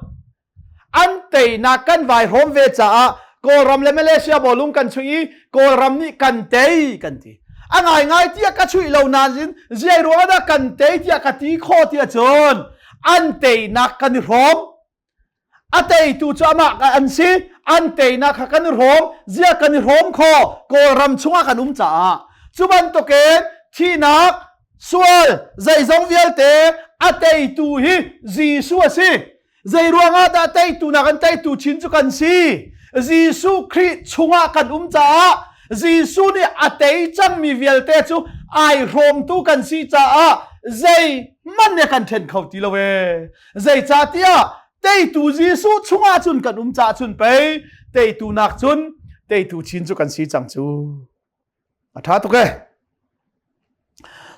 an teinak kan vai hrawm ve caah Kawlram le Malaysia bawlung kan chuih i Kawlram nih kan tei kan ti. A ngaingai tiah ka chuih lo nain ziai ruangah dah kan tei tiah ka ti khawh tiah cun an teinak kan i hrawm. A teitu cu amah an si. An teinak kha kan i hrawm. Zia kan i hrawm kho Kawlram chungah kan um caah. Cu bantukin thihnak, sual, zeizong vialte a teitu hi Jesuh a si. Zei ruangah dah teitu nak an teitu chin cu kan si? Jesuh Khrih chungah kan um caah Jesuh nih a tei cangmi vialte cu ai hrawmtu kan si caah zeihmanh nih a kan ṭhen kho ti lo ee. Zeicahtiah teitu Jesuh chungah cun kan um caah cun pei teitu nak cun teitu chin cu kan si cang cu. A ṭha tuk ee.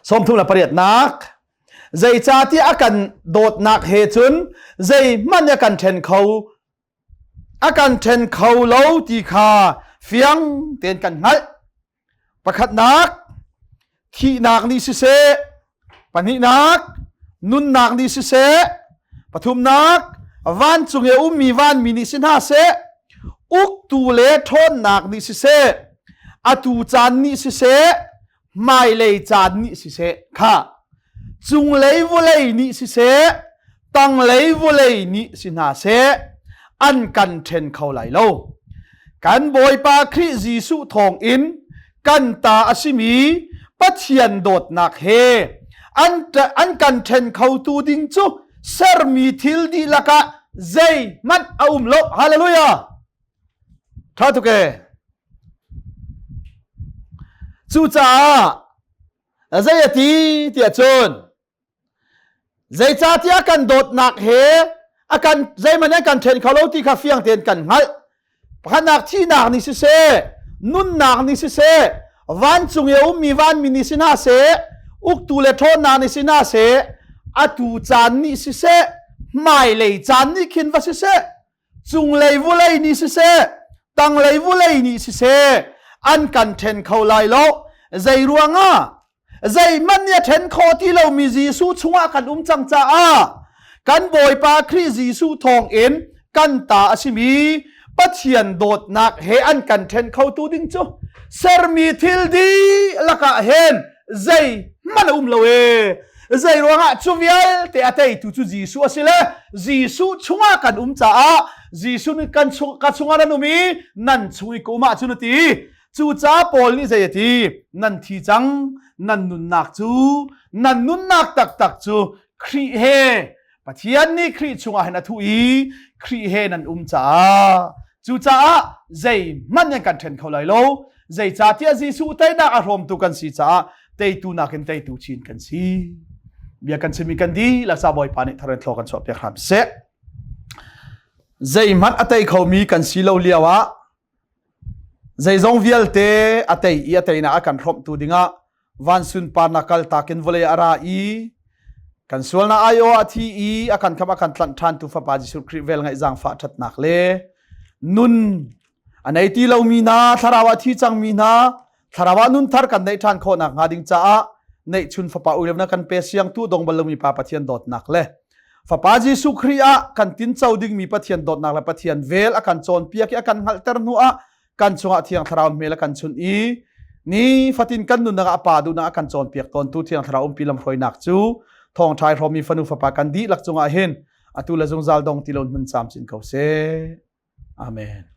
38nak zeicahtiah a kan dawtnak he cun zeihmanh a kan ṭhen kho a kan ṭhen kho lo ti kha fiang tein kan hngalh. Pakhatnak thihnak nih siseh, pahnihnak nunnak nih siseh, pathumnak vancung i a ummi vanmi nih si hna seh, uktu le ṭhawnnak nih siseh, atu caan nih siseh, hmailei caan nih siseh kha cunglei vawlei nih siseh, tanglei vawlei nih si hna seh, an kan ṭhen kho lai lo. Kan Bawipa Khrih Jesuh thawngin kan ta a simi Pathian dawtnak he an, an kan ṭhen khotu ding cu sermi thil dihlak ah zeihmanh a um lo. Hallelujah! Ṭha tuk ee. Cucaah zei a ti tiah cun zeicahtiah kan dawtnak he a kan zeihmanh an kan ṭhen kho lo ti kha fiang tein kan hngalh. Pakhatnak thihnak nih siseh, nunnak nih siseh, vancung i a ummi vanmi nih si hna seh, uktu le ṭhawnnak nih si hna seh, atu caan nih siseh, hmailei caan nih khin va siseh, cunglei vulei nih siseh, tanglei vulei nih siseh, an kan ṭhen kho lai lo. Zei ruangah? Zeihmanh nih a ṭhen khawh ti lomi Jesuh chungah kan um cang caah kan Bawipa Khrih Jesuh thawngin kan ta a simi Pathian dawtnak he an kan ṭhen khotu ding cu sermi thil dihlak ah hin zeihmanh a um lo ee. Zei ruangah cu vialte a teitu cu Jesuh a si le Jesuh chungah kan um caah Jesuh nih kan chung ka chungah nan um i nan chung i ka um ahcun a ti. Cucaah Paul nih zei a ti? Nan thi cang, nan nunnak cu nan nunnak taktak cu Khrih he Pathian nih Khrih chungah hin a thuh i Khrih he nan um caah cucaah zeihmanh nan kan ṭhen kho lai lo. Zeicahtiah Jesuh teinak a hrawmtu kan si caah teitu nakin teitu chin kan si. Bia kan chimmi kan dihlak ca Bawipa nih thar in thlaw kan chuahpiak hram seh. Zeihmanh a tei khomi kan si lo lio ah Zeizong vialte a tei i a teinak a kan hrawmhtu dingah van sunparnak kaltak in vawlei a ra i kan sualnak aiawh a thi i a kan khamh a kan tlanh ṭhantu Fapa Jesuh Khrih velngeih zaangfah ṭhatnak le nun a nei ti lomi hna thlarau ah thi cangmi hna thlarau ah nun thar kan neih ṭhan khawhnak hnga ding caah neihchun Fapa uilemnak kan pe siangtu dong bal lomi Pa Pathian dawtnak le Fapa Jesuh Khrih ah kan tinco dingmi Pathian dawtnak le Pathian vel a kan cawnpiak i a kan hngalhter hnu ah kan chungah Thiang Thlarau hmel a kan chunh i ni fatin kan nunnak ah a Pa duhnak a kan cawnpiak tawntu Thiang Thlarau umpi lamhruainak cu thawngṭha i hrawmmi fanu fapa kan dihlak cungah hin atu le zungzal dong ti lo hmun camcin ko seh. Amen.